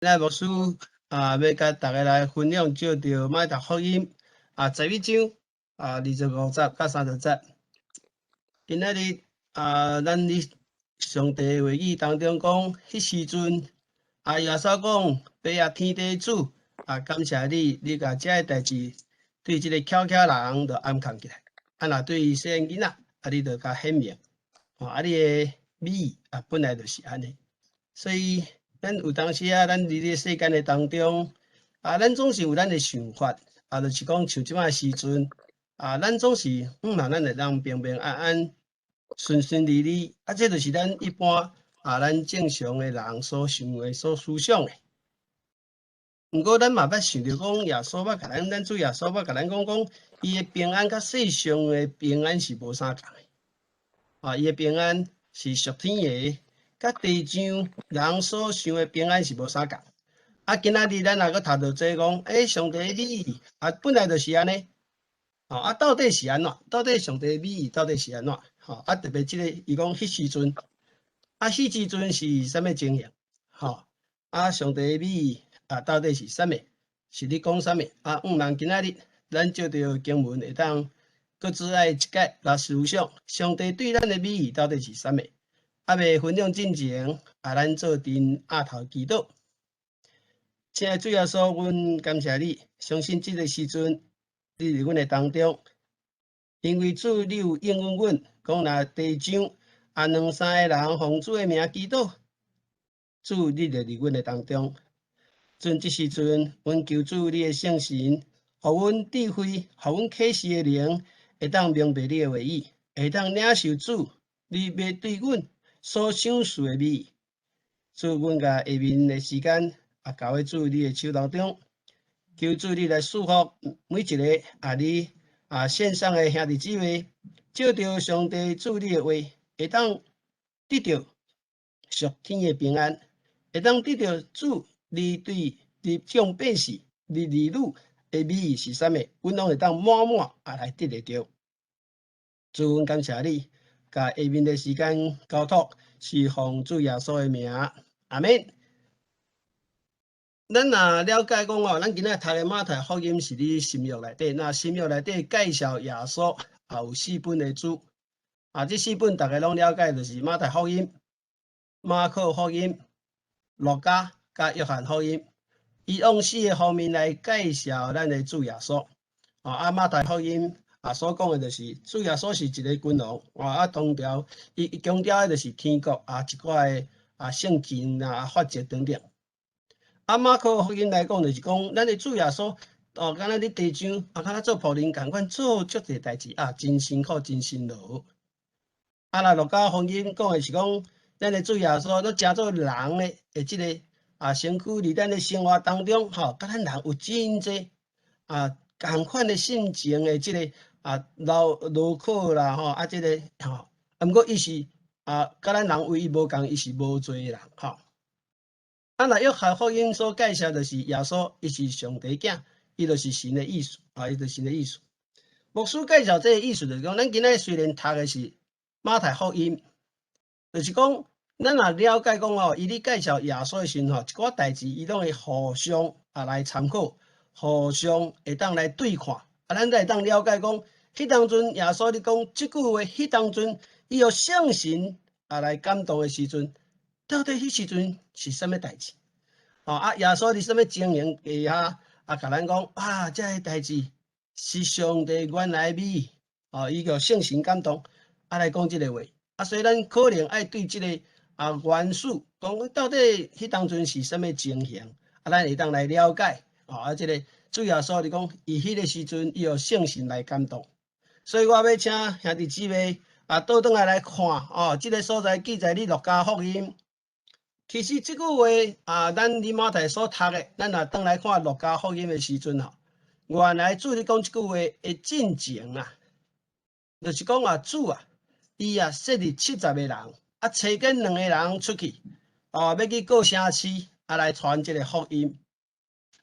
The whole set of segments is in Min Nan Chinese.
咱牧師啊，欲共大家來分享借著馬太福音啊11章25節到30節。今仔日啊，咱佇上帝的話語當中講，彼時陣啊，耶穌講：爸啊，天地主啊，感謝你，你共這个代誌對這个巧巧人就掩藏起來，啊，若對細漢囡仔啊，你就共顯明。哦，啊，你的美意啊，本來就是按呢，所以咱有當時啊，咱佇這个世間的當中啊，咱總是有咱的想法啊，就是講像這擺時陣啊，咱總是向望咱會當平平安安、順順利利啊，這就是咱一般啊，咱正常的人所想的、所思想的。毋過咱嘛捌想著講，耶穌捌共咱，咱主耶穌捌共咱講講，伊的平安佮世上的平安是無相仝的。啊，伊的平安是屬天的，佮地上人所想的平安是無相仝。啊，今仔日咱若閣讀著這講，欸，上帝的美意啊，本來就是按呢。哦，啊，到底是按怎？到底上帝的美意到底是按怎？吼，啊，特別這个伊講彼時陣，啊，彼時陣是啥物情形？吼，啊，上帝的美意啊，到底是啥物？是咧講啥物？啊，向望今仔日咱借著經文會當閣做愛一解來思想，上帝對咱的美意到底是啥物？啊，未分享進前，啊，咱做陣阿頭祈禱。親愛主耶穌，阮感謝你，相信這个時陣你佇阮的當中，因為主你有應允阮，講若地上啊兩三个人奉主的名祈禱，主你就佇阮的當中。陣這時陣，阮求主你的聖神，予阮智慧，予阮啟示的靈，會當明白你的話語，會當領受主你欲對阮所賞賜的美意。主，阮共下面的時間啊，交予主你的手當中，求主你來賜福每一个啊，你啊線上的兄弟姊妹，借著上帝主你的話，會當得著屬天的平安，會當得著主你對你眾百姓、你兒女的美意是啥物，阮攏會當滿滿啊來得會著。主，阮感謝你，共下面的時間交託，是奉主耶穌的名，阿們。咱若了解講哦，咱今仔讀的馬太福音是佇新約內底，那新約內底介紹耶穌啊有四本的書，啊，這四本逐家攏了解，就是馬太福音、馬可福音、路加佮約翰福音。伊用四个方面來介紹咱的主耶穌。啊，馬太福音啊所講的就是主耶穌是一个君王，啊，強調伊強調的就是天國啊，一寡的啊聖經啊法則等等。啊，馬可福音來講，就是講咱的主耶穌哦，敢若佇地上啊，敢若做僕人仝款，做足濟代誌啊，真辛苦，真辛勞。啊，若路加福音講的是講，咱的主耶穌都成做人的，這个啊身軀佇咱的生活當中，吼，佮咱人有真濟啊仝款的性情的這个啊勞勞苦啦，吼啊這个吼，啊毋過伊是啊，佮咱人唯一無仝，伊是無罪的人，吼。啊，若約翰福音所介紹就是耶穌，伊是上帝囝，伊就是神的意思，啊，伊就是神的意思。牧師介紹這个意思就是講，咱今仔雖然讀的是馬太福音，就是講，咱若了解講哦，伊咧介紹耶穌的時陣吼，一寡代誌伊攏會互相啊來參考，互相會當來對看，啊，咱才會當了解講，彼當陣耶穌咧講這句話，彼當陣伊予聖神啊來感動的時陣，到底彼時陣是啥物代誌？哦啊，耶穌佇啥物情形底下啊，共咱講啊，這个代誌是上帝原來美意，哦，伊予聖神感動，啊來講這个話，啊，所以咱可能愛對這个啊元素講，到底彼當陣是啥物情形，啊，咱會當來了解，哦，啊，這个主耶穌咧講，伊彼个時陣伊予聖神來感動，所以我欲請兄弟姊妹啊，倒轉來來看，哦，這个所在記載佇路加福音。其實這句話啊，咱佇馬太所讀的，咱若轉來看路加福音的時陣吼，原來主咧講這句話的進前啊，就是講啊，主啊，伊啊設立70個人，啊，差遣兩个人出去，哦，欲去各城市啊來傳這个福音。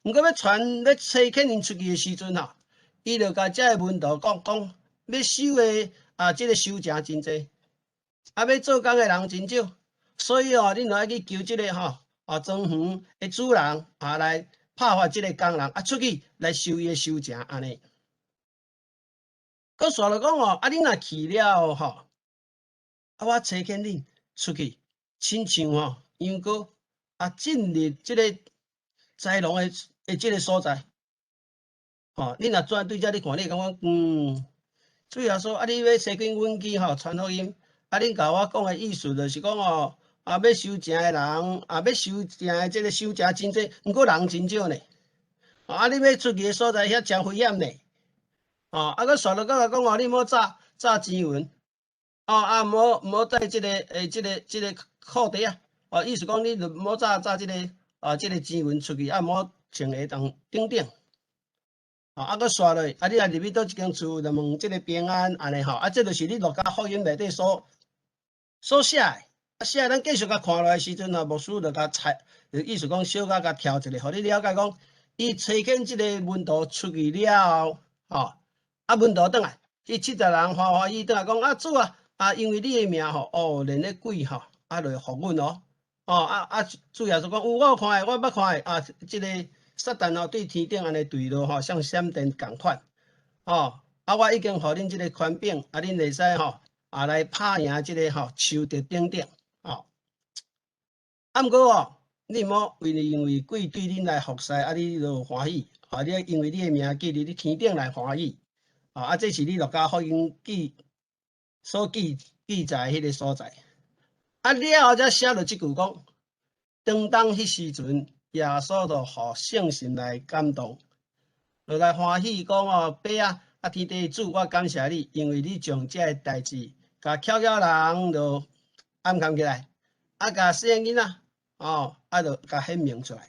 毋過欲傳欲差遣𪜶出去的時陣吼，伊就共遮个門徒講講，欲收的啊，這个收成真濟，啊，欲做工的人真少。所以哦，恁著愛去求這个吼，啊莊園的主人啊來拍發這个工人啊出去來收伊的收成按呢。閣煞落講哦，啊恁若去了吼，啊我差遣恁出去，親像吼羊羔啊進入這个豺狼的這个所在。吼，恁若轉對遮你看，你會感覺主耶穌啊，你欲差遣阮去吼傳福音，啊，恁共我講的意思就是講哦，啊，欲收成的人，啊，欲收成的這个收成真濟，毋過人真少呢。啊，你欲出去的所在遐誠危險呢。哦，啊，閣煞落閣來講哦，你毋好紮紮錢銀，哦，啊，毋好帶這个這个褲袋仔，哦，意思講你就毋好紮紮這个錢銀出去，啊，毋好穿鞋當等等。啊，閣煞落，啊，你若入去佗一間厝，就問這个平安，按呢吼，啊，這就是你路加福音內底所寫的。啊，寫咱繼續共看落來時陣吼，牧師就共裁，就意思講小可共跳一下，予你了解講，伊差遣這个門徒出去了後，吼，啊，門徒轉來，彼七十人歡歡喜轉來講，啊，主啊，啊，因為你的名吼，哦，連咧鬼吼，啊，來服阮哦，哦，啊啊，主耶穌講，有我有看的，我捌看的，啊，這个撒旦哦，對天頂按呢墜落吼，像閃電仝款，吼，啊，我已經予恁這个權柄，啊，恁會使吼，啊，來拍贏這个吼樹敵等等，吼。啊，毋過哦，你毋好因為鬼對恁來服侍，啊，你就歡喜，啊，你因為你的名記佇咧天頂來歡喜，啊，這是你路加福音記所記載彼个所在。啊，了後才寫落這句講，當彼時陣，耶穌就予聖神來感動，就來歡喜講哦，爸啊，啊天地主，我感謝你，因為你將這个代誌，共巧巧人就掩藏起來，啊，共細漢囡仔，哦，啊，就共顯明出來。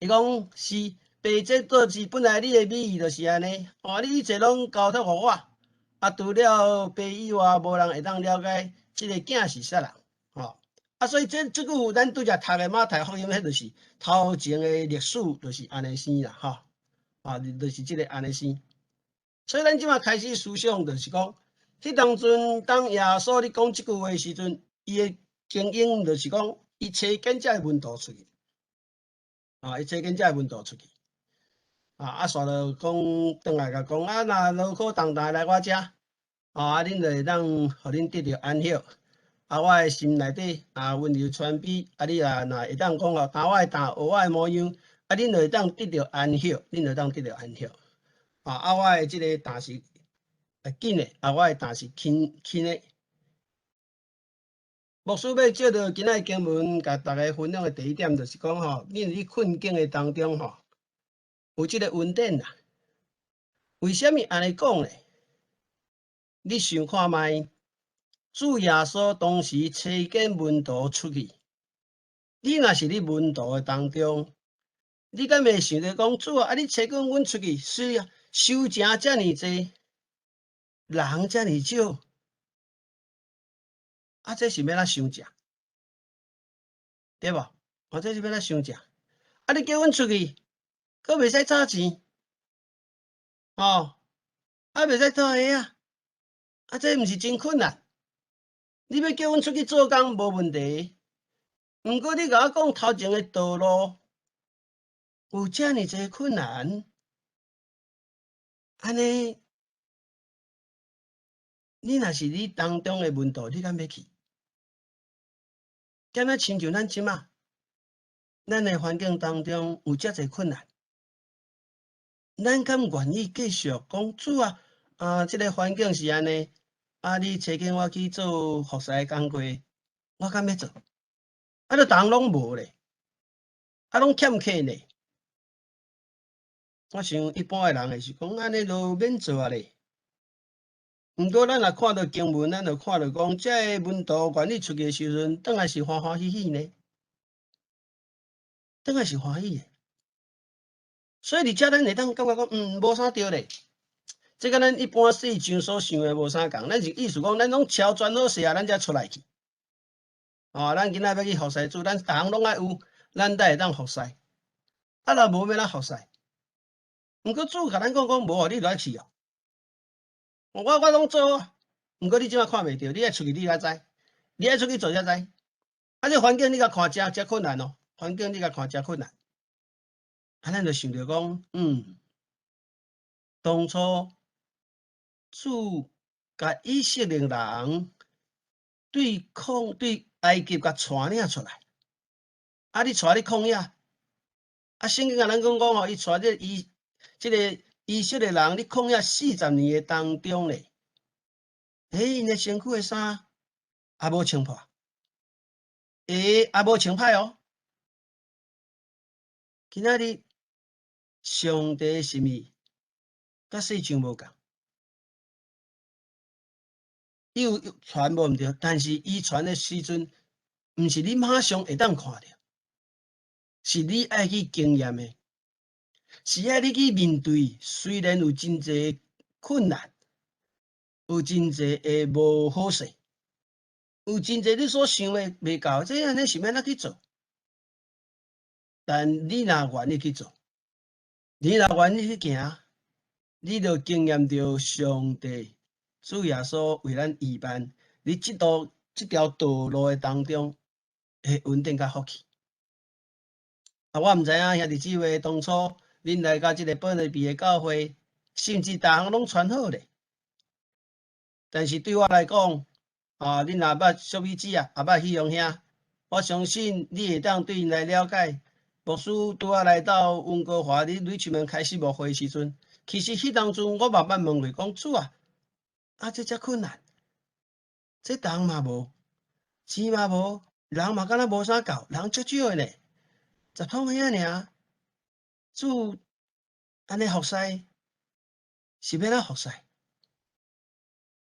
伊講是，爸，這倒是本來你的美意就是按呢，哦，你一切攏交託予我，啊，除了爸以外，無人會當了解這个囝是啥人，吼。啊，所以這句咱拄才讀的馬太福音，彼就是頭前的歷史，就是按呢生啦，吼，啊，就是這个按呢生。所以咱這馬開始思想，就是講，彼當陣當耶穌咧講這句話時陣，伊的經驗就是講，伊差遣這个門徒出去，啊，伊差遣這个門徒出去，啊，啊，煞落講，轉來共講，啊，若勞苦重擔來我遮，啊，恁就會當予恁得著安息。啊，我的心內底啊溫柔謙卑，啊，你啊若會當講哦，擔我的擔，學我的模樣，啊，恁就會當得著安息，恁就會當得著安息。啊，啊，我的這个擔是緊的，啊，我的擔是輕輕的。牧師欲借著今仔經文，共大家分享的第一點，就是講吼，恁佇困境的當中吼，有這个恩典啦。為啥物按呢講呢？你想看覓？主耶穌當時差遣門徒出去，你若是佇門徒的當中，你敢會想著講主啊？啊，你差遣阮出去，是啊，收成遮爾濟，人遮爾少，啊，這是欲按怎收成？對無？啊，這是欲按怎收成？啊，你叫阮出去，閣袂使紮錢，哦，啊，袂使脫鞋仔，啊，這毋是真困難？你欲叫阮出去做工無問題，毋過你共我講頭前的道路有遮爾濟困難，按呢，你若是你當中的門徒，你敢欲去？敢若親像咱這馬，咱的環境當中有遮濟困難，咱敢願意繼續講主啊？啊，這个環境是按呢。啊！你差遣我去做服侍的工課，我敢欲做？啊，都逐項攏無咧，啊，攏欠客呢。我想一般的人會是講，按呢就免做啊咧。毋過咱若看著經文，咱就看著講，這个門徒願意出去的時陣，轉來是歡歡喜喜呢，轉來是歡喜的。所以佇遮咱會當感覺講，無啥著咧。這佮咱一般世上所想的無啥仝，咱是意思講，咱攏喬裝好勢啊，咱才出來去。哦，咱今仔欲去服侍主，咱逐項攏愛有，咱才會當服侍。啊，若無欲按怎服侍？毋過主共咱講講，無哦，你著愛去哦。我攏做好，毋過你這馬看袂著，你愛出去你才知，你愛出去做才知。啊，這環境你共看誠誠困難哦，環境你共看誠困難。啊，咱就想著講，當初主共以色列人對埃及共帶領出來，啊，你帶咧曠野，啊，聖經共咱講講吼，伊帶這個以色列人佇曠野40年的當中咧，𪜶的身軀的衫也無穿破，鞋也無穿歹哦。今仔日上帝的心意，佮世上無仝，伊有傳無毋對，但是伊傳的時陣，毋是你馬上會當看著，是你愛去經驗的，是愛你去面對。雖然有真濟困難，有真濟的無好勢，有真濟你所想的袂到，這按呢是欲按怎去做？但你若願意去做，你若願意去行，你就經驗著上帝主耶穌為咱預辦，佇這條道路的當中的恩典佮福氣。啊，我毋知影兄弟姊妹當初恁來到這個本地的教會，甚至逐項攏傳好咧。但是對我來講，啊，恁若捌淑美姊啊，也捌希陽兄，我相信你會當對𪜶來了解。牧師拄仔來到溫哥華，佇 Richmond 開始牧會時陣，其實彼當陣我嘛捌問過講主啊，啊這遮困難，這人嘛無，錢嘛無，人嘛敢若無啥夠，人足少的呢，十通兄爾，主按呢服侍，是欲按怎服侍？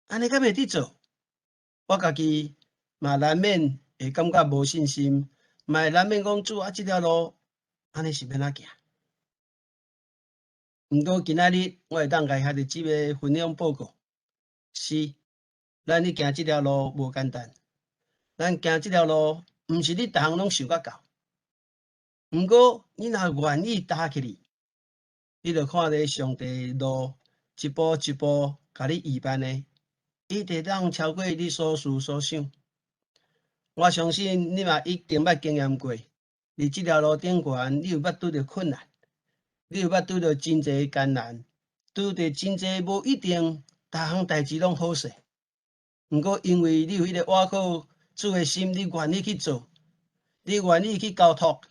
按呢敢會得做？我家己嘛難免會感覺無信心，嘛會難免講主啊，這條路按呢是欲按怎行？毋過今仔日我會當共兄弟姊妹分享報告，是，咱咧行這條路無簡單，咱行這條路毋是你逐項攏想甲到，毋過你若願意踏起去，你就看著上帝路一步一步共你預辦的，伊會當超過你所思所想。我相信你嘛一定捌經驗過，佇這條路頂懸，你有捌拄著困難，你有捌拄著真濟艱難，拄著真濟無一定逐項代誌攏好勢。毋過因為你有彼個倚靠主的心，你願意去做，你願意去交託，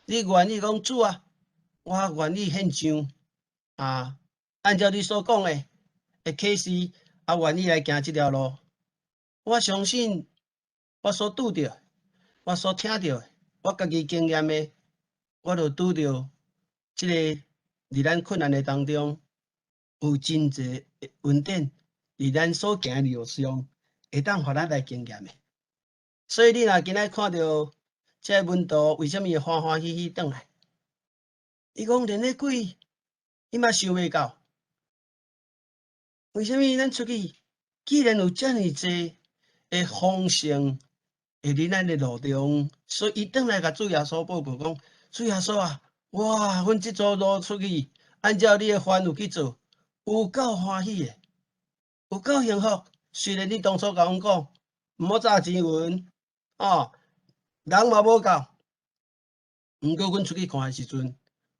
你願意講主啊，我願意獻上啊，按照你所講的啟示，啊，願意來行這條路。我相信我所拄著，我所聽著的，我家己經驗的，我就拄著這個佇咱困難的當中，有真濟恩典，佇咱所行的路上，會當予咱來經驗的。所以你若今仔看著這個門徒為啥物會歡歡喜喜轉來？伊講連彼鬼，伊嘛想袂到，為啥物咱出去，既然有遮爾濟的豐盛會佇咱的路中，所以伊轉來共主耶穌報告講：主耶穌啊，哇，阮這組路出去，按照你的吩咐去做，有夠歡喜的，有夠幸福。雖然你當初共阮講，毋好紮錢銀，哦，人嘛無夠，毋過阮出去看的時陣，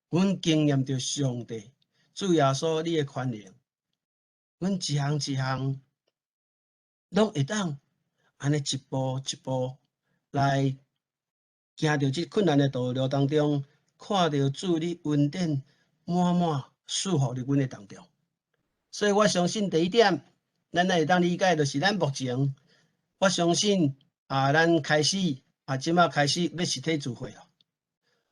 阮經驗著上帝主耶穌你的權能，阮一項一項攏會當按呢一步一步來行著這困難的道路當中，看著主你恩典滿滿賜福佇阮的當中。所以我相信第一點，咱會當理解，就是咱目前，我相信啊，咱開始啊，這馬開始欲實體聚會咯。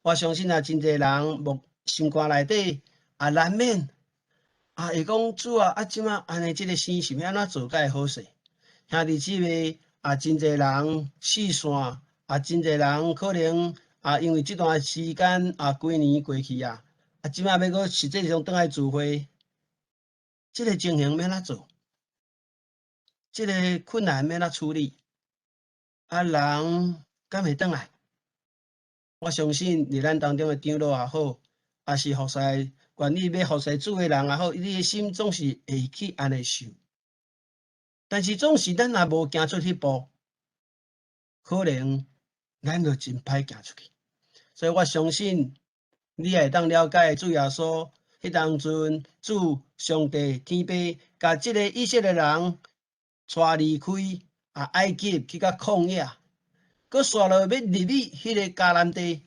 我相信啊，真濟人目心肝內底啊，難免啊會講主啊，啊這馬按呢這個生是欲按怎做才會好勢？兄弟姊妹啊，真濟人四散啊，真濟人可能啊，因為這段時間啊，幾年過去啊，啊，這馬欲閣實際上轉來聚會，這個情形欲按怎做？這個困難欲按怎處理？啊，人敢會轉來？我相信佇咱當中的長老也好，抑是服侍願意欲服侍主的人也好，你的心總是會去按呢想。但是總是咱若無行出彼步，可能咱就真歹行出去。所以我相信你會當了解主耶穌彼當陣，主上帝天父共這个以色列人帶離開埃及去到曠野，閣紲落欲入去彼个迦南地，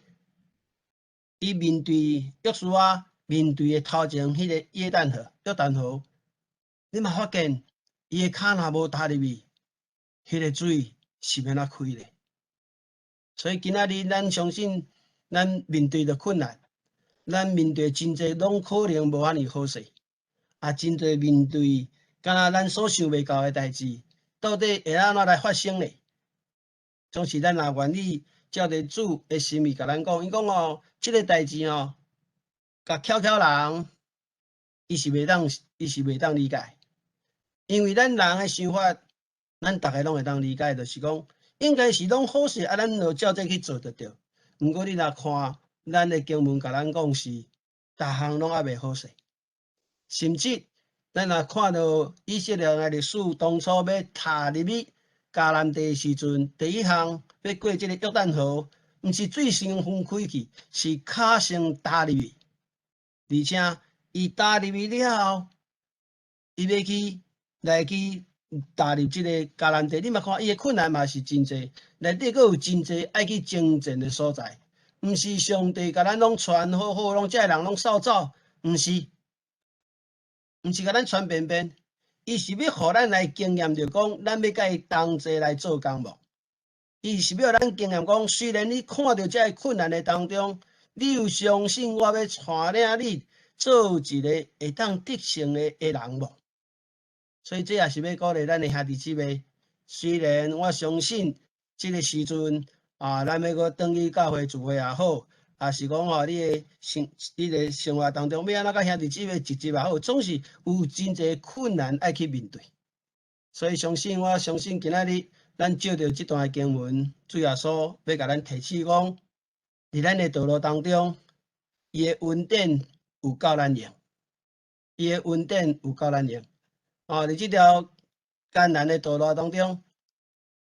伊面對約書亞面對的頭前彼个約旦河，約旦河，你嘛發現伊的跤若無踏入去，彼个水是欲按怎開咧？所以今仔日咱相信，咱面對著困難，咱面對真濟攏可能無遐爾好勢，啊，真濟面對敢若咱所想袂到的代誌，到底會按怎來發生呢？總是咱若願意照著主的心意共咱講，伊講哦，這个代誌哦，共巧巧人，伊是袂當理解，因為咱人的想法，咱逐个攏會當理解，就是講應該是攏好勢，啊，咱就照這去做就對。毋過你若看咱的經文，共咱講是，逐項攏猶未好勢，甚至咱若看著以色列人的歷史，當初欲踏入去迦南地的時陣，第一項欲過這个約旦河，毋是水先分開去，是跤先踏入去，而且伊踏入去了後，伊欲去來去踏入這个迦南地，你嘛看伊的困難嘛是真濟，內底閣有真濟愛去征戰的所在，毋是上帝共咱攏傳好好，攏這个人攏掃走，毋是，毋是共咱傳便便，伊是欲予咱來經驗著講，咱欲共伊同齊來做工無？伊是欲予咱經驗講，雖然你看著這个困難的當中，你有相信我欲帶領你做一个會當得勝的人無？所以這也是欲鼓勵咱的兄弟姊妹。雖然我相信這个時陣啊，咱欲閣轉去教會聚會也好，抑是講吼，你的生活當中欲按怎佮兄弟姊妹聚集也好，總是有真濟困難愛去面對。所以相信我相信今仔日咱借著這段經文，主耶穌欲共咱提醒講，佇咱的道路當中，伊的恩典有夠咱用，伊的恩典有夠咱用。哦，佇這條艱難的道路當中，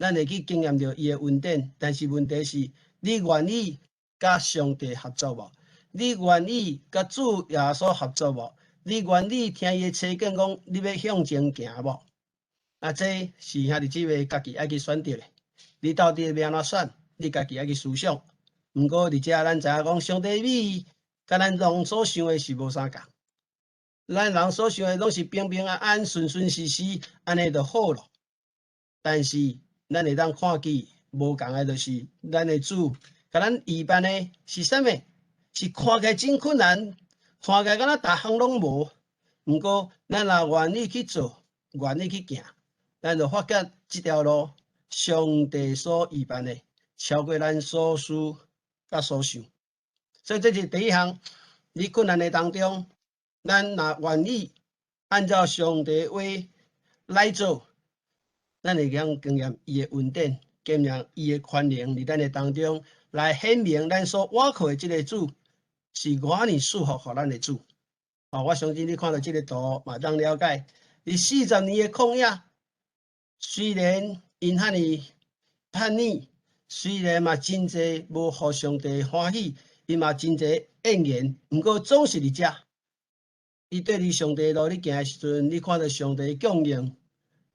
咱會去經驗著伊的恩典，但是問題是，你願意佮上帝合作無？你願意佮主耶穌合作無？你願意聽伊的催勸講，你欲向前行無？啊，這是兄弟姊妹家己愛去選擇的。你到底欲按怎選？你家己愛去思想。毋過佇遮咱知影講，上帝美，佮咱人所想的是無相仝。咱人所想的攏是平平安安、順順遂遂，按呢就好囉。但是咱會當看見無仝的，就是咱的主，共咱預辦的是啥物？是看起來真困難，看起來敢若逐項攏無。毋過咱若願意去做，願意去行，咱就發覺這條路上帝所預辦的，超過咱所思佮所想。所以這是第一項，佇困難的當中，咱若願意按照上帝話來做，咱會當經驗伊的恩典，經驗伊的權能佇咱的當中，來顯明咱所倚靠的這个主是偌爾賜福予咱的主。哦，我相信你看著這个圖，嘛當了解。佇40年的曠野，雖然𪜶遐爾叛逆，雖然嘛真濟無予上帝歡喜，伊嘛真濟怨言，毋過總是佇遮。伊對佇上帝路咧行的時陣，你看著上帝供應，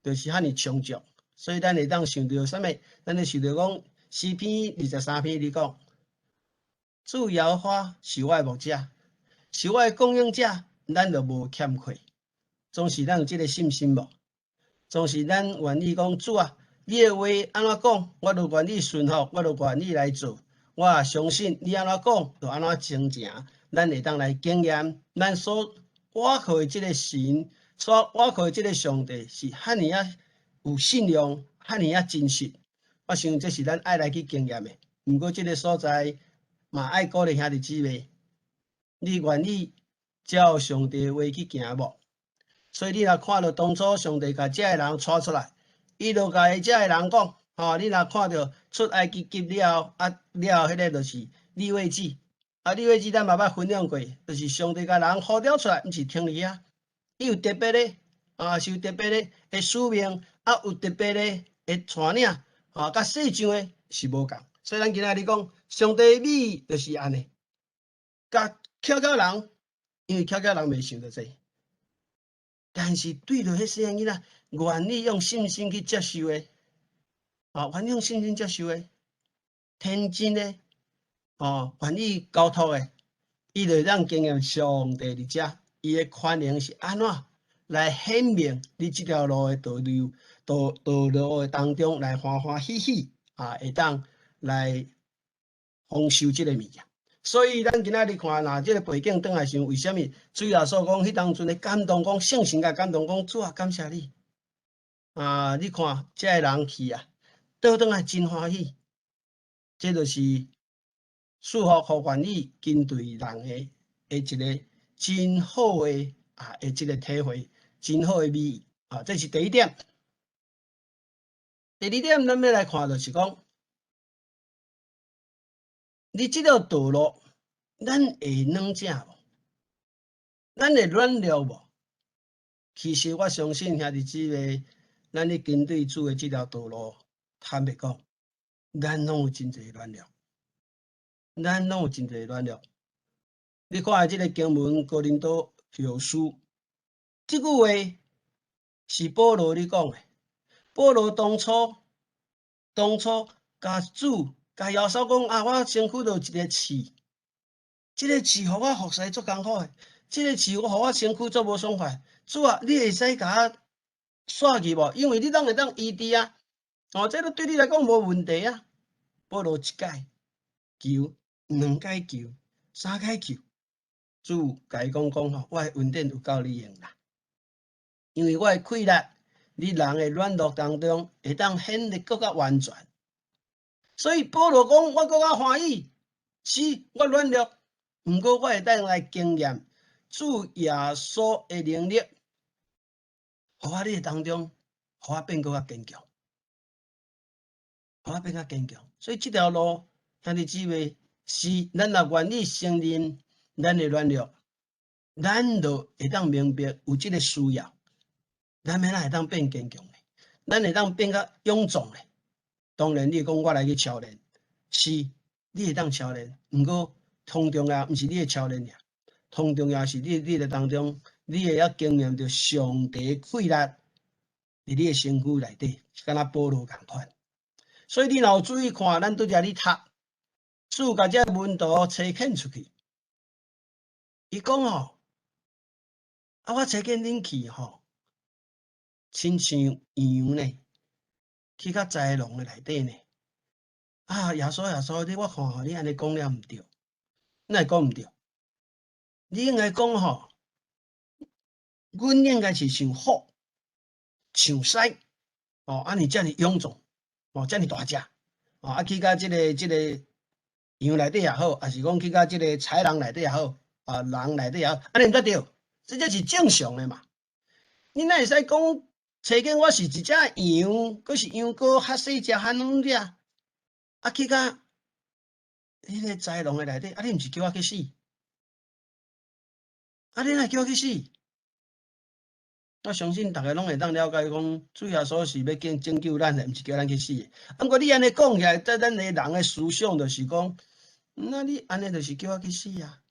就是遐爾充足。所以咱會當想著啥物？咱會想著講詩篇23篇裡講，主耶和華是我的牧者，是我的供應者，咱就無欠缺。總是咱有這个信心無？總是咱願意講主啊，你的話按怎講，我就願意順服，我就願意來做。我也相信你按怎講，就按怎成成。咱會當來經驗，咱所倚靠的這个神，所倚靠的這个上帝是遐爾仔有信用，遐爾仔真實。我想這是咱愛來去經驗的。毋過這个所在嘛愛鼓勵兄弟姊妹，你願意照上帝的話去行無？所以你若看著當初上帝共這个人帶出來，伊就共這个人講，吼，你若看著出埃及記了後，啊了後，彼个就是利未記。啊，利未記咱嘛捌分享過，就是上帝共人呼召出來，毋是停佇遐，伊有特別的，啊，是有特別的使命，啊，有特別的帶領，啊，佮世上的是無仝。所以咱今仔日講，上帝美就是按呢，共巧巧人，因為巧巧人袂想著這，但是對著彼細漢囡仔，願意用信心去接受的，啊，願意用信心接受的，天真的，哦，願意交託的，伊就會當經驗上帝佇遮，伊的權能是按怎來顯明佇這條路的道路道路的當中來歡歡喜喜啊，會當來豐收這個物件。所以咱今仔日看，若這個背景轉來想，為啥物主耶穌講彼當陣的感動，講聖神共感動，講主啊，感謝你啊！你看這个人去啊，倒轉來真歡喜，這就是賜福予願意跟隨人的一個真好的啊，的這個體會，真好的美意啊！這是第一點。第二點，咱欲來看就是講，佇這條道路，咱會軟正無？咱會軟弱無？其實我相信兄弟姊妹，咱咧跟隨主的這條道路，坦白講，咱攏有真濟軟弱，咱攏有真濟軟弱。你看這個經文，哥林多後書，這句話是保羅咧講的。保羅當初共主、共耶穌講啊，我身軀著有一个刺，這个刺予我服侍足艱苦的，這个刺予我身軀足無爽快。主啊，你會使共我煞去無？因為你攏會當醫治啊，哦，這個對你來講無問題啊。保羅一擺求，兩擺求，三擺求，主共伊講講吼，我的恩典有夠你用啦，因為我的氣力，佇人的軟弱當中，會當顯得閣較完全。所以保羅講，我閣較歡喜，是我軟弱，毋過我會當來經驗主耶穌的能力，予我佇當中，予我變閣較堅強，予我變較堅強。所以這條路，兄弟姊妹，是咱若願意承認咱的軟弱，咱就會當明白有這個需要，咱欲按怎會當變堅強呢？咱會當變較勇壯呢？當然，你會講我來去操練，是，你會當操練，毋過上重要毋是你的操練爾，上重要是你佇當中，你會曉經驗著上帝氣力佇你的身軀內底，敢若保羅仝款。所以你若有注意看，咱拄才咧讀，主共這門徒差遣出去，伊講吼，啊，我差遣恁去吼，親像羊呢，去到豺狼的內底呢。啊，耶穌耶穌，你我看吼，你按呢講了毋對，哪會講毋對？你應該講吼，阮應該是像虎、像獅，哦，按呢遮爾勇壯，哦，遮爾大隻，哦，啊去到這個羊內底也好，抑是講去到這個豺狼內底也好，啊，狼內底也好，按呢毋才對，這才是正常的嘛。你哪會使講差遣我是一隻羊，閣是羊羔較細隻較軟隻，啊去到彼个豺狼的內底，啊你毋是叫我去死？啊你哪會叫我去死？我相信逐家攏會當了解講，主耶穌是欲拯救咱的，毋是叫咱去死的。啊，毋過你按呢講起來，在咱的人的思想就是講，那你按呢就是叫我去死啊。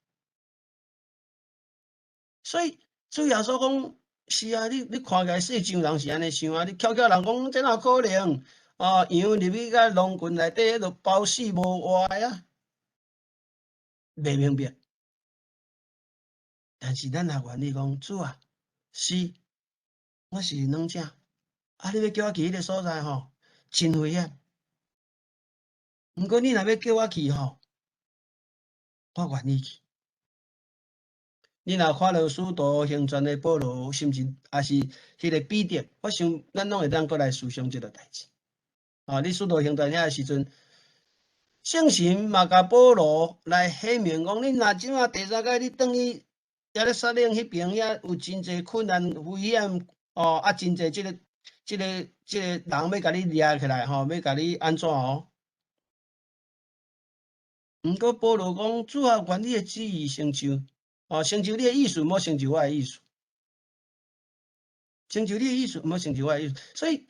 所以主耶穌講，是啊，你看起來世上人是按呢想啊，你巧巧人講，這哪有可能？啊，羊入去甲狼群內底，彼就包死無活的啊，袂明白。但是咱若願意講，主啊，是，我是軟正，啊，你欲叫我去彼个所在吼，真危險。毋過你若欲叫我去吼，我願意去。你若看著使徒行傳的保羅，甚至抑是彼个彼得，我想咱攏會當閣來思想這个代誌。啊，佇使徒行傳遐个時陣，聖神嘛共保羅來顯明講，你若這馬第三擺你轉去耶路撒冷彼邊遐有真濟困難危險哦，啊，真濟這個人欲共你掠起來吼，欲共你按怎哦？毋過保羅講，主啊，願你的旨意成就，哦，成就你的意思，毋好成就我的意思。成就你的意思，毋好成就我的意思。所以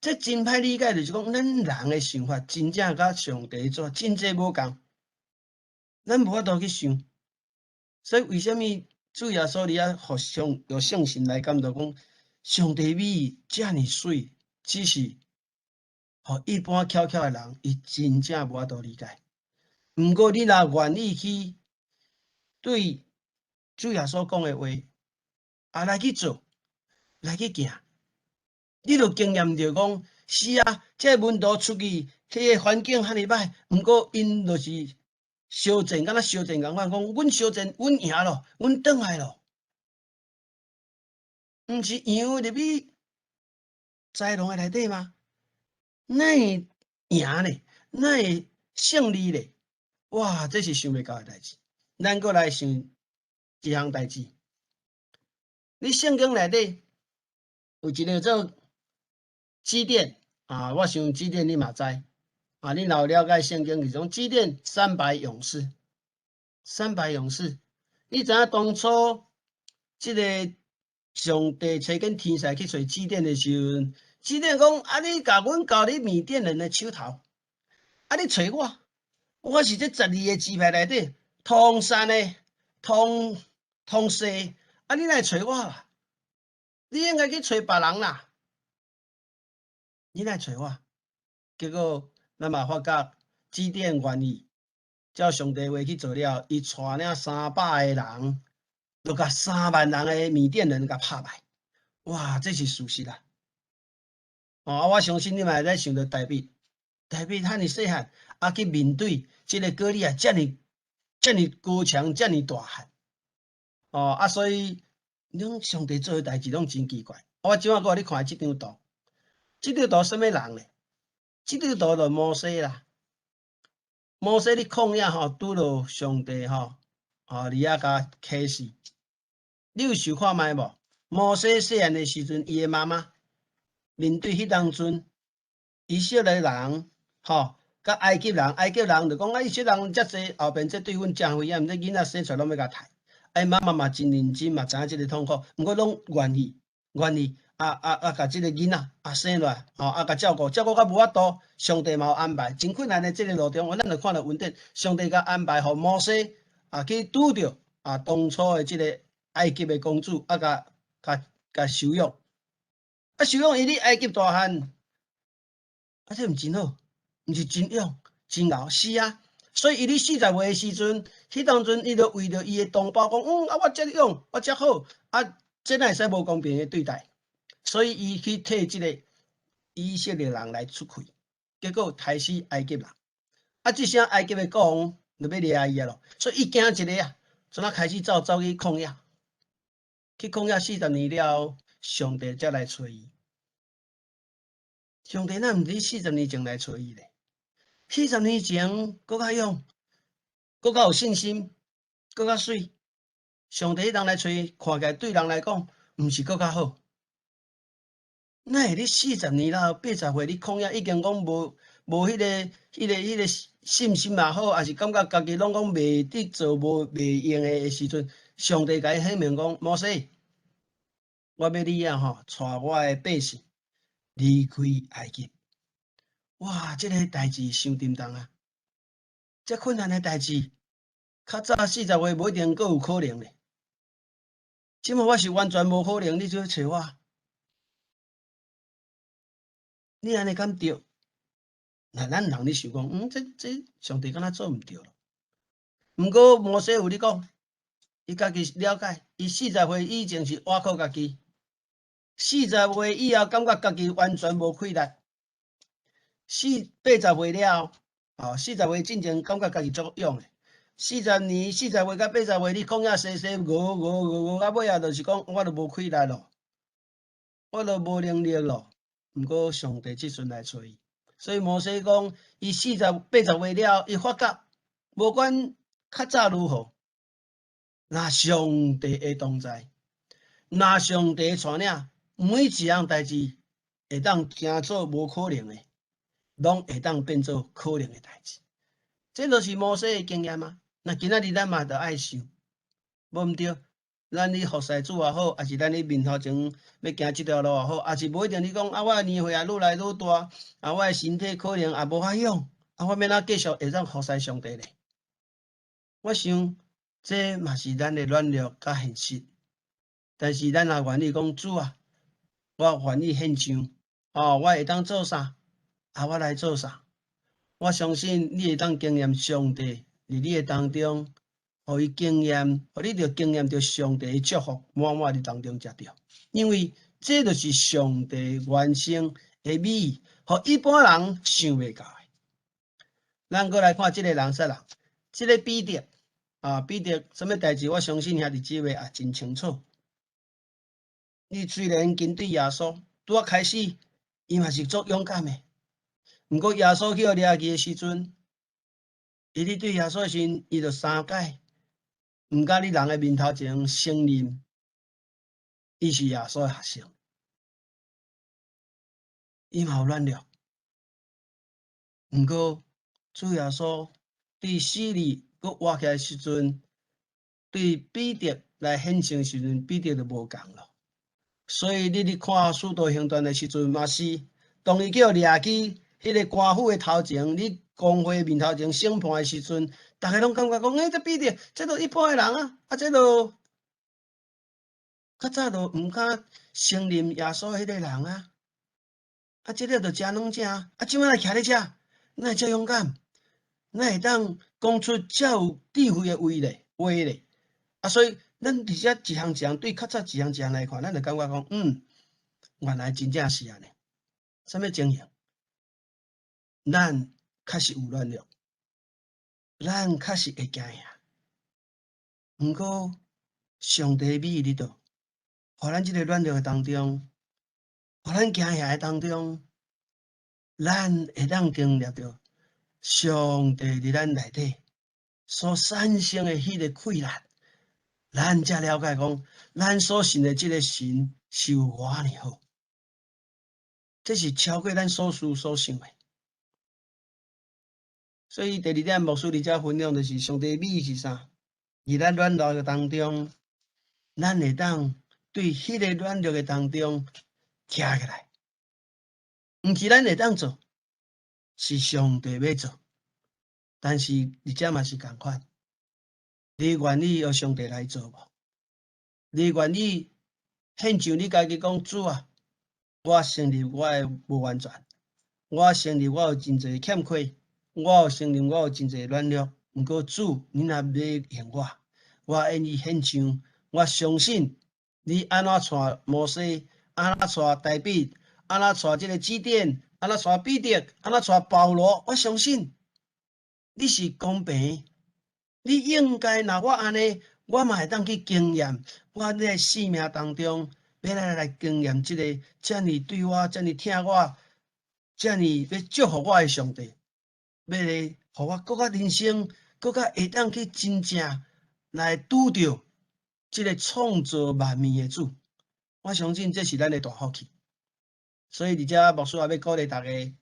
這真歹理解，就是講咱人的想法真正佮上帝做真濟無仝，咱無法度去想。所以為啥物主耶穌佇遐予上有聖神來感動講，上帝美意遮爾媠，只是予一般巧巧的人，伊真正無法度理解。毋過你若願意去對主耶穌講的話，啊來去做，來去行，你就經驗著講，是啊，這個門徒出去，彼個環境遐爾歹，毋過𪜶就是相戰，敢若相戰仝款，講阮相戰，阮贏咯，阮轉來咯，毋是羊入去豺狼的內底嗎？哪會贏咧？哪會勝利咧？哇！這是想袂到的代誌。咱閣來想一項代誌。佇聖經內底有一个做基甸啊，我想基甸你嘛知啊，你若有了解聖經，是講基甸三百勇士，三百勇士，你知影當初這个上帝差遣天使去揣基甸的時陣，基甸講啊，你共阮交佇米甸人的手頭，啊，你揣我，我是這十二个支派內底統山的、統統細，啊，你哪會揣我啦？你應該去揣別人啦，你哪會揣我？結果咱嘛發覺基甸願意照上帝話去做了，伊帶領300個人，就共3萬人的米甸人共拍敗。哇，這是事實啦！哦，啊，我相信你嘛會使想著大衛，大衛遐爾細漢，啊去面對這个歌利亞遮爾遮爾高強、遮爾大漢，哦，啊，所以攏上帝做的代誌攏真奇怪。我這擺閣予你看這張圖，這張圖啥物人咧？這張圖就摩西啦。摩西佇曠野吼，拄著上帝吼，哦，佇遐共啟示。你有想看覓無？摩西細漢的時陣，伊的媽媽面對彼當陣以色列人吼，佮埃及人，埃及人就講啊，以色列人遮濟，後邊這對阮誠危險，這囡仔生出來攏欲共刣。伊媽媽嘛真認真，嘛知影這个痛苦，毋過攏願意，願意啊啊啊，共這个囡仔啊生落來，吼啊共照顧，照顧甲無法度，上帝嘛有安排，真困難的這个路中，咱就看著恩典，上帝共安排予摩西啊去拄著啊當初的這个埃及的公主，啊共共共收養，啊收養伊佇埃及大漢，啊這毋真好，毋是真勇真𠢕，是啊。所以伊佇四十歲的時陣，彼當陣伊就為著伊的同胞講，嗯啊我遮勇，我遮好，啊這哪會使無公平的對待？所以伊去替這个以色列人來出氣，結果刣死埃及人。啊，這聲埃及的國王就欲掠伊啊囉，所以伊驚一个啊，怎啊開始走走去曠野，去曠野四十年了，上帝才來揣伊。上帝哪毋佇四十年前來揣伊咧？四十年前，閣較勇，閣較有信心，閣較媠。上帝彼當來揣，看起來對人來講，毋是閣較好。哪會你四十年了後，80歲你曠野已經講無無彼个、彼个、彼个信心也好，抑是感覺家己攏講袂得做、無袂用的時陣，上帝共伊顯明講：摩西，我欲你啊吼，帶我的百姓離開埃及。哇！這个代誌傷沉重啊！這困難的代誌，較早四十歲無一定閣有可能咧。這馬我是完全無可能，你做揣我，你按呢敢對？那咱人咧想講，嗯，這這上帝敢若做毋著囉。毋過摩西有咧講，伊家己了解，伊四十歲以前是倚靠家己，四十歲以後感覺家己完全無氣力。四八十歲了後，哦，四十歲進前感覺家己足勇的。40年，40歲到80歲，你講遐細細，熬熬熬熬到尾仔，就是講我都無氣力咯，我都無能力咯。毋過上帝這陣來揣伊，所以摩西講，伊四十八十歲了，伊發覺無管較早如何，若上帝的同在，若上帝帶領，每一項代誌會當行做無可能的，攏會當變做可能的代誌。這就是摩西的經驗啊！那今仔日咱嘛著愛想，無毋對，咱咧服侍主也好，抑是咱咧面頭前欲行這條路也好，抑是無一定你講啊，我的年歲也愈來愈大，啊，我的身體可能也無法勇，啊，我欲按怎繼續會當服侍上帝咧？我想這嘛是咱的軟弱佮現實，但是咱若願意講主啊，我願意獻上，哦，我會當做啥？啊，我來做啥？我相信你會當經驗上帝佇你的當中，予伊經驗，予你著經驗著上帝的祝福滿滿佇當中才對。因為這就是上帝原生的美，予一般人想袂到的。咱閣來看這个人啥人？這个彼得啊，彼得啥物代誌？我相信兄弟姊妹也真清楚。伊雖然跟隨耶穌，拄仔開始，伊嘛是足勇敢的。毋過耶穌去予掠去的時陣，伊咧對耶穌的時陣，伊就三擺毋敢佇人的面頭前承認，伊是耶穌的學生。伊嘛有軟弱，毋過主耶穌佇死裡閣活起來時陣，對彼得來顯現時陣，彼得就無仝咯。所以你咧看使徒行傳的時陣，嘛是當伊叫掠去彼个官府的頭前，佇公會面頭前審判的時陣，逐家攏感覺講，欸，這彼得，這都一般的人啊，啊，這都較早都毋敢承認耶穌彼个人啊，啊，這个就誠軟正，啊，這擺來徛咧遮，哪會遮勇敢？哪會當講出遮有智慧的話咧？話咧？啊，所以咱佇遮一項一項對較早一項一項來看，咱就感覺講，原來真正是按呢。啥物情形？咱確實有軟弱，咱確實會驚嚇。毋過上帝美佇佗，予咱這个軟弱的當中，予咱驚嚇的當中，咱會當經歷著上帝佇咱內底所產生的彼个氣力，咱才了解講，咱所信的這个神是有偌爾好，這是超過咱所思所想的。所以第二點，牧師佇遮分享就是上帝美是啥？佇咱軟弱的當中，咱會當對彼个軟弱的當中徛起來，毋是咱會當做，是上帝欲做。但是佇遮嘛是仝款，你願意予上帝來做無？你願意獻上你家己講主啊，我承認我的無完全，我承認我有真濟欠缺，我有承認我有真濟軟弱。毋過主，你若欲用我，我願意獻上。我相信你按怎帶摩西，按怎帶大衛，按怎帶這个基甸，按怎帶彼得，按怎帶保羅，我相信你是公平，你應該若我按呢，我嘛會當去經驗，我咧生命當中欲來經驗這个遮爾對我、遮爾疼我、遮爾欲祝福我的上帝，欲來予我閣較人生，閣較會當去真正來拄著這个創造萬物的主。我相信這是咱的大福氣。所以佇遮牧師也欲鼓勵大家，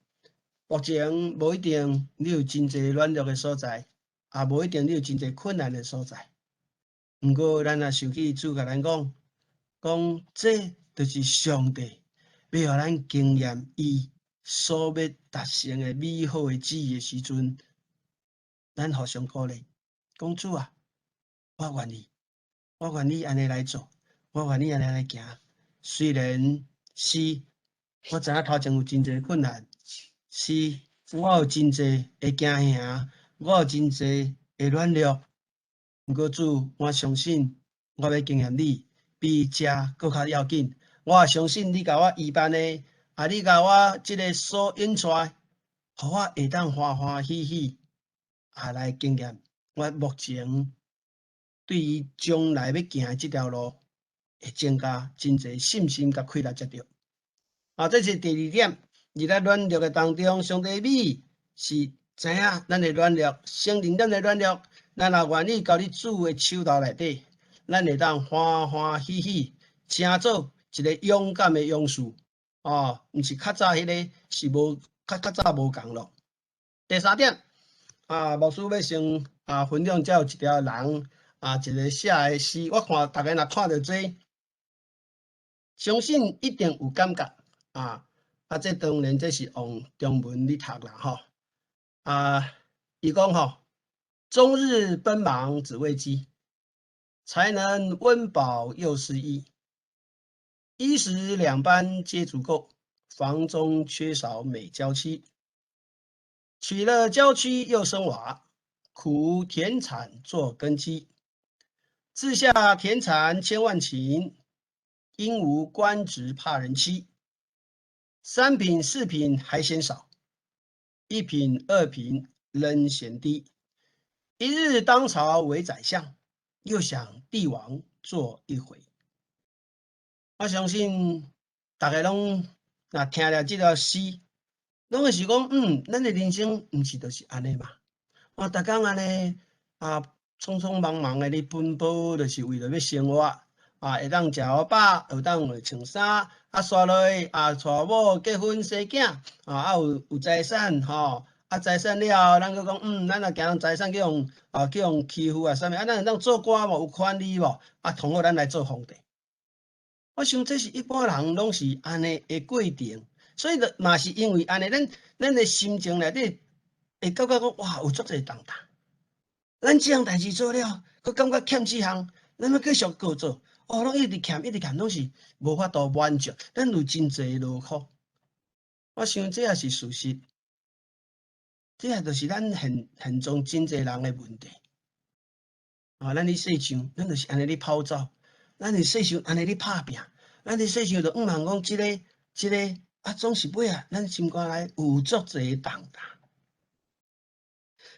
目前無一定你有真濟軟弱的所在，也無一定你有真濟困難的所在。毋過，咱若想起主共咱講，講這就是上帝欲予咱經驗伊所欲達成的美好的旨意的時陣，咱互相鼓勵，講主啊，我願意，我願意按呢來做，我願意按呢來行。雖然是我知影頭前有真濟困難，是我有真濟的驚嚇，我有真濟的軟弱。毋過主，我相信我欲經驗你比這閣較要緊。我也相信你共我預辦的，啊，你共我這个所引帶，予我會當歡歡喜喜啊來經驗我目前對於將來欲行的這條路，會增加真濟信心佮氣力才對。啊，這是第二點，佇咱軟弱的當中，上帝美是知影咱的軟弱，承認咱的軟弱，咱若願意交佇主的手頭內底，咱會當歡歡喜喜，成做一个勇敢的勇士。哦，毋是較早彼个是無較早無仝咯。第三點，啊，牧師欲先分享，遮有一條人，啊一个寫的詩，我看逐家若看著這，相信一定有感覺啊！啊，這當然這是用中文咧讀啦吼。啊，伊講吼，終日奔忙只為飢，才能溫飽又是衣。衣食兩般皆足夠，房中缺少美嬌妻。娶了嬌妻又生娃，苦無田產做根基。置下田產千萬頃，因無官職怕人欺。三品四品還嫌少，一品二品仍嫌低。一日當朝為宰相，又想帝王做一回。我相信逐家攏若聽了這條詩，攏會是講，咱的人生毋是就是按呢嘛？我逐工按呢啊，匆匆忙忙的咧奔波，就是為著欲生活啊，會當食予飽，會當會穿衫，啊，煞落去啊，娶某結婚生囝，啊，有財產吼，啊，財產了後，咱閣講，咱若驚財產去予欺負啊，啥物啊，咱會當做官無？有權利無？啊，同好咱來做皇帝。我想這是一般人攏是按呢的過程，所以就嘛是因為按呢，咱的心情內底會感覺講，哇，有足濟重擔。咱這項代誌做了，閣感覺欠這項，咱欲繼續閣做，哦，攏一直欠，一直欠，攏是無法度滿足。咱有真濟勞苦。我想這也是事實，這也就是咱現狀真濟人的問題。啊，咱佇世上，咱就是按呢咧跑走，咱佇世上按呢咧拍拚，咱佇世上就向望講這个、這个，啊，總是尾仔，咱心肝內有足濟重擔。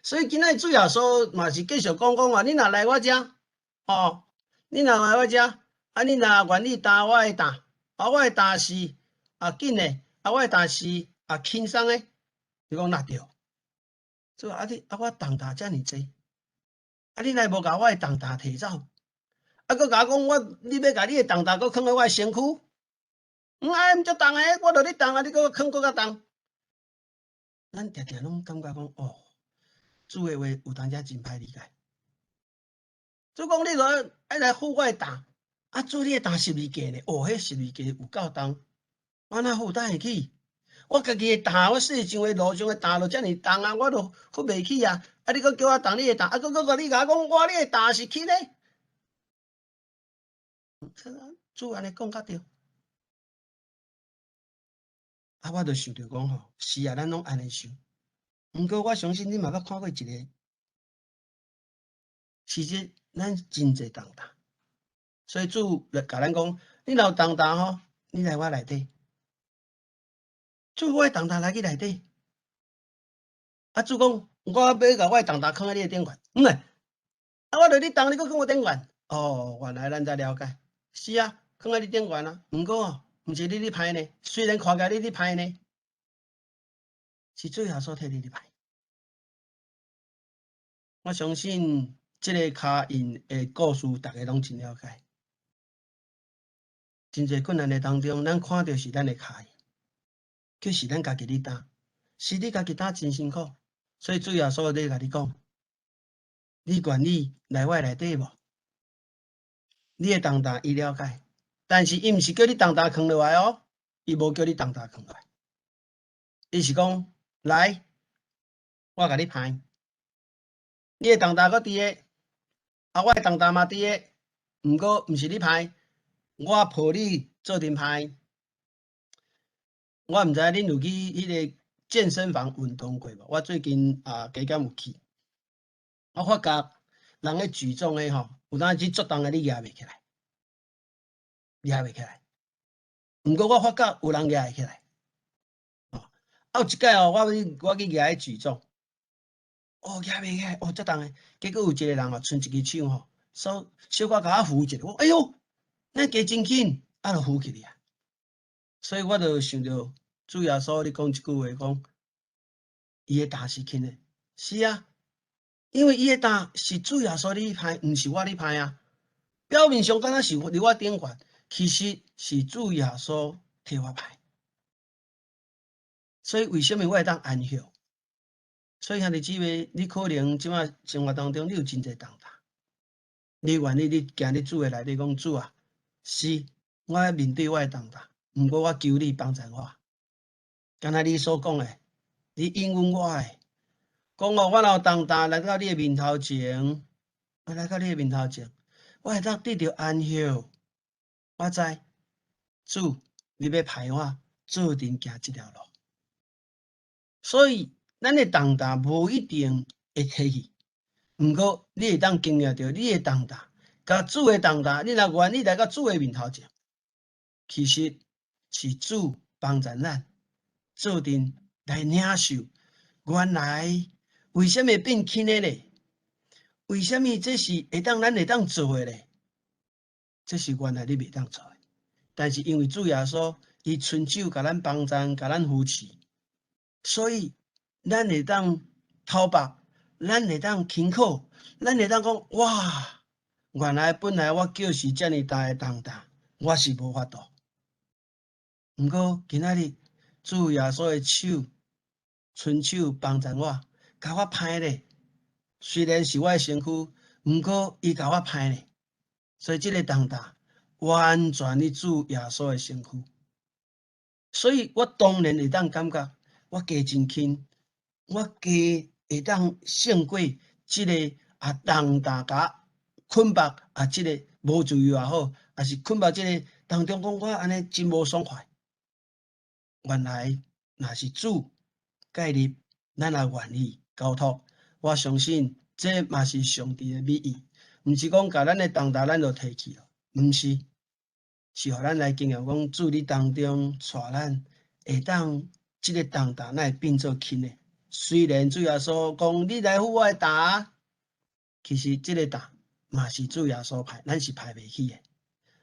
所以今仔日主耶穌嘛是繼續講講話，你若來我遮，哦，你若來我遮，啊，你若願意擔我的擔，啊，我的擔是啊緊的，啊，我的擔是啊輕鬆的，你講若對？主啊，你啊，我重擔遮爾濟，啊，你若無共我的重擔提走，啊，閣共我講我，你欲共你的重擔閣囥佇我的身軀？毋愛毋足重的，我著咧擔啊，你閣囥閣較重。咱定定攏感覺講，哦，主的話有當時真歹理解。主講你著愛來負我的擔，啊，主你的擔十字架呢？哦，彼十字架有夠重，我哪負擔會起？我家己的擔，我世上的路上的擔就遮爾重啊，我都負袂起啊！啊，你閣叫我擔你的擔，啊，閣閣閣你共我講，我你的擔是輕的。主按呢講較對。啊，我就想著講吼，是啊，咱攏按呢想。毋過我相信你嘛捌看過一个，其實咱真濟重擔，所以主來共咱講，你若有重擔吼，你來我內底。主，我的重擔來去內底。啊，主講，我欲共我的重擔囥佇你的頂懸，毋是，啊，我著咧擔，你閣囥我頂懸。哦，原來咱才了解，是啊，囥佇你頂懸啊。毋過毋是你咧歹呢，雖然看起來你咧歹呢，是主耶穌替你咧歹。我相信這個跤印的故事，逐家攏真了解。真濟困難的當中，咱看著是咱的跤印，卻是咱家己咧擔，是你家己擔真辛苦。所以主耶穌咧共你講，你願意來我內底無？你的重擔伊了解，但是伊毋是叫你重擔囥落來哦，伊無叫你重擔囥落來，伊是講來，我共你歹，你的重擔閣佇个，啊，我的重擔嘛佇个，毋過毋是你歹，我抱你做陣歹。我毋知恁有去彼个健身房運動過無？我最近啊加減有去，我發覺人咧舉重的吼，有當時足重的你舉袂起來，舉袂起來。毋過我發覺有人舉會起來。哦，啊有一擺哦，我去舉彼舉重，哦，舉袂起來，哦，足重的。結果有一個人哦，伸一支手吼，小小可共我扶一下，我哎喲，咱加真緊，啊，就扶起來啊。所以我就想著主耶穌咧講這句話，講伊的擔是輕的，是啊，因為伊的擔是主耶穌咧歹，毋是我咧歹啊。表面上敢若是佇我頂懸，其實是主耶穌替我歹。所以為啥物我會當安息？所以兄弟姊妹，你可能這擺生活當中你有真濟重擔，你願意你行佇主的內底講主啊，是，我愛面對我的重擔，毋過我求你幫贊我。敢若你所講的，你應允我的，講哦，我若有重擔來到你的面頭前，我來到你的面頭前，我會當得著安歇。我知，主，你欲派我做陣行這條路，所以咱的重擔無一定會提去，毋過你會當經驗著你的重擔，佮主的重擔，你若願意來到主的面頭前，其實是主幫助咱做陣來領受。原來為啥物會變輕的咧？為啥物這是會當咱會當做的咧？這是原來你袂當做的，但是因為主耶穌伊親手共咱幫贊，共咱扶持，所以咱會當坦白，咱會當勤苦，咱會當講哇，原來本來我叫是遮爾大的重擔，我是無法度。毋過今仔日主耶穌的手，伸手幫贊我，共我攀咧。雖然是我的身軀，毋過伊共我攀咧。所以這个重擔完全佇主耶穌的身軀。所以我當然會當感覺我加真輕，我加會當勝過這个啊重擔佮捆縛啊，這个無自由也好，抑是捆縛這个當中講我按呢真無爽快。原來若是主介入，咱也願意交託。我相信這嘛是上帝的美意，毋是講共咱的重擔咱就提去了，毋是，是予咱來經驗講主佇當中帶咱會當這个重擔，咱會變做輕的。雖然主耶穌講你來負我的擔，其實這个擔嘛是主耶穌派，咱是派袂起的。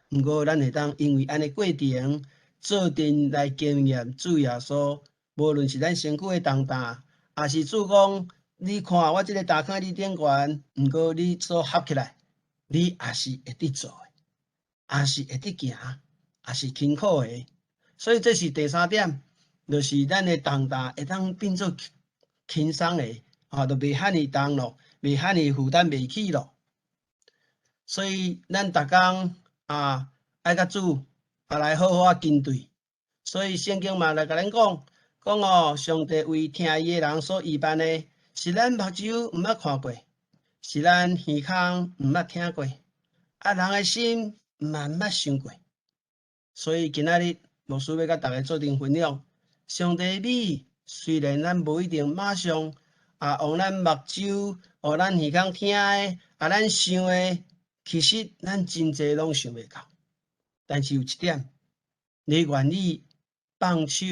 毋過咱會當因為按呢過程，做陣來經驗主耶穌，無論是咱身軀的重擔，抑是主講你看我這个擔囥佇你頂懸，毋過你所合起來，你也是會得做的，也是會得行，也是辛苦的。所以這是第三點，就是咱的重擔會當變做輕鬆的，吼，就袂遐爾重咯，袂遐爾負擔袂起咯。所以咱逐工啊，愛佮主啊來好好啊跟隨。所以聖經嘛來共咱講，講哦，上帝為聽伊的人所預辦的，是咱目睭毋捌看過，是咱耳孔毋捌聽過，啊，人的心嘛毋捌想過。所以今仔日牧師欲佮大家做陣分享，上帝美雖然咱無一定馬上啊，用咱目睭、予咱耳孔聽的，啊，咱想的，其實咱真濟攏想袂到。但是有一點，你願意放手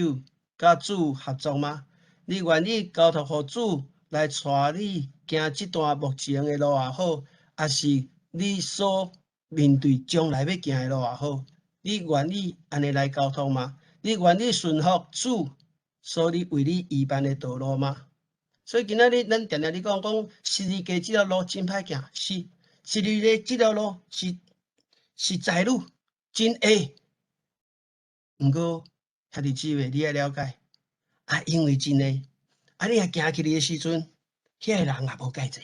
佮主合作嗎？你願意交託予主來帶你行這段目前的路也好，抑是你所面對將來欲行的路也好，你願意按呢來交託嗎？你願意順服主所你為你預辦的道路嗎？所以今仔日咱定定咧講講十字架這條路真歹行，是十字架這條路是實在路真下。毋過兄弟姊妹，你愛了解啊，因為真下，啊，你若行去的時陣，遐个人也無蓋濟，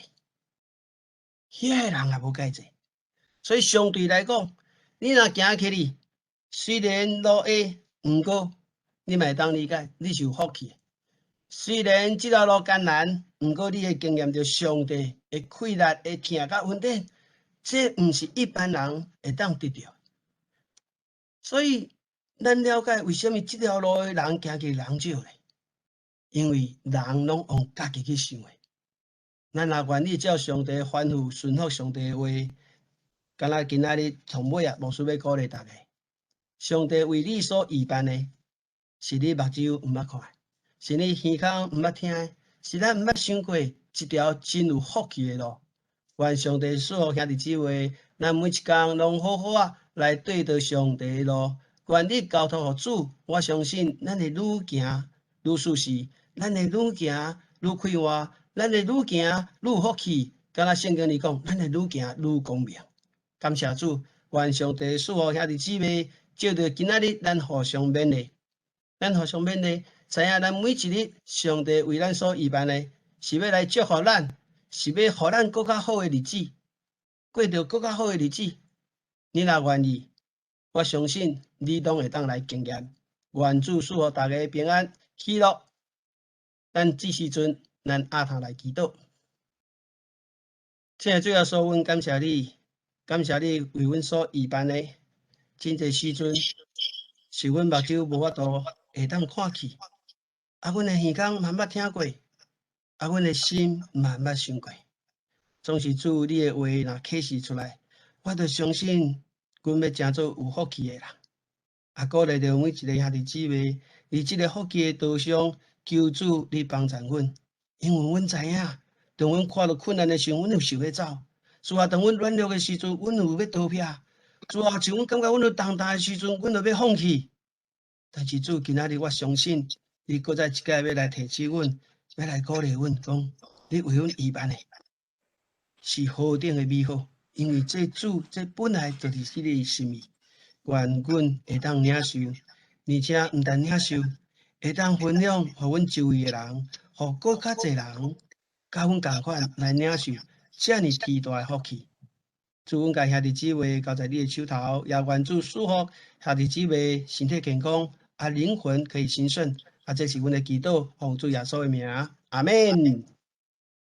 遐个人也無蓋濟，所以相對來講，你若行起去，雖然路下，毋過你嘛會當理解，你是有福氣的。雖然這條路艱難，毋過你會經驗著上帝的氣力、的疼佮恩典，這毋是一般人會當得著。所以，咱了解為啥物這條路的人行去人少咧？因為人攏用家己去想的。咱若願意照上帝吩咐，順服上帝的話，敢若今仔日從尾啊，牧師欲鼓勵大家。上帝為你所預辦的，是你目睭毋捌看的，是你耳孔毋捌聽的，是咱毋捌想過一條真有福氣的路。願上帝賜福兄弟姊妹，咱每一工攏好好仔來對著上帝的路，願意交託予主。我相信咱會愈行愈舒適，咱會愈行愈快活，咱會愈行愈有福氣。敢若聖經裡講，咱會愈行愈光明。感謝主，願上帝賜福兄弟姊妹，藉著今仔日咱互相勉勵，咱互相勉勵，知影咱每一日上帝為咱所預辦的，是欲來祝福咱，是欲予咱閣較好的日子。過著閣較好的日子。你若願意，我相信你攏會當來經驗。願主賜予大家平安喜樂。咱這時陣，咱阿頭來祈禱。親愛主耶穌，阮感謝你，感謝你為阮所預辦的，真濟時陣是阮目睭無法度會當看去，啊，阮的耳孔嘛毋捌聽過，啊，阮的心嘛毋捌想過。總是主你的話若啟示出來，我就相信阮欲成做有福氣的人。啊，鼓勵著每一个兄弟姊妹，佇這个福氣的道上，求主你幫助阮，因為阮知影，當阮看著困難的時陣，阮有想欲走；主啊，當阮軟弱的時陣，阮有欲逃避；主啊，像阮感覺阮有重擔的時陣，阮就欲放棄。但是主，今仔日我相信，你閣再一擺欲來提醒阮，欲來鼓勵阮，講你為阮預辦的是何等的美好，因為這主這本來就是你的心意。願阮會當領受，而且毋但領受，會當分享予阮周圍的人，予閣較濟人，佮阮仝款來領受遮爾天大的福氣。主，阮共兄弟姊妹交在你的手頭，也願主賜福兄弟姊妹身體健康，啊靈魂可以興盛。啊，這是阮的祈禱，奉主耶穌的名，阿門。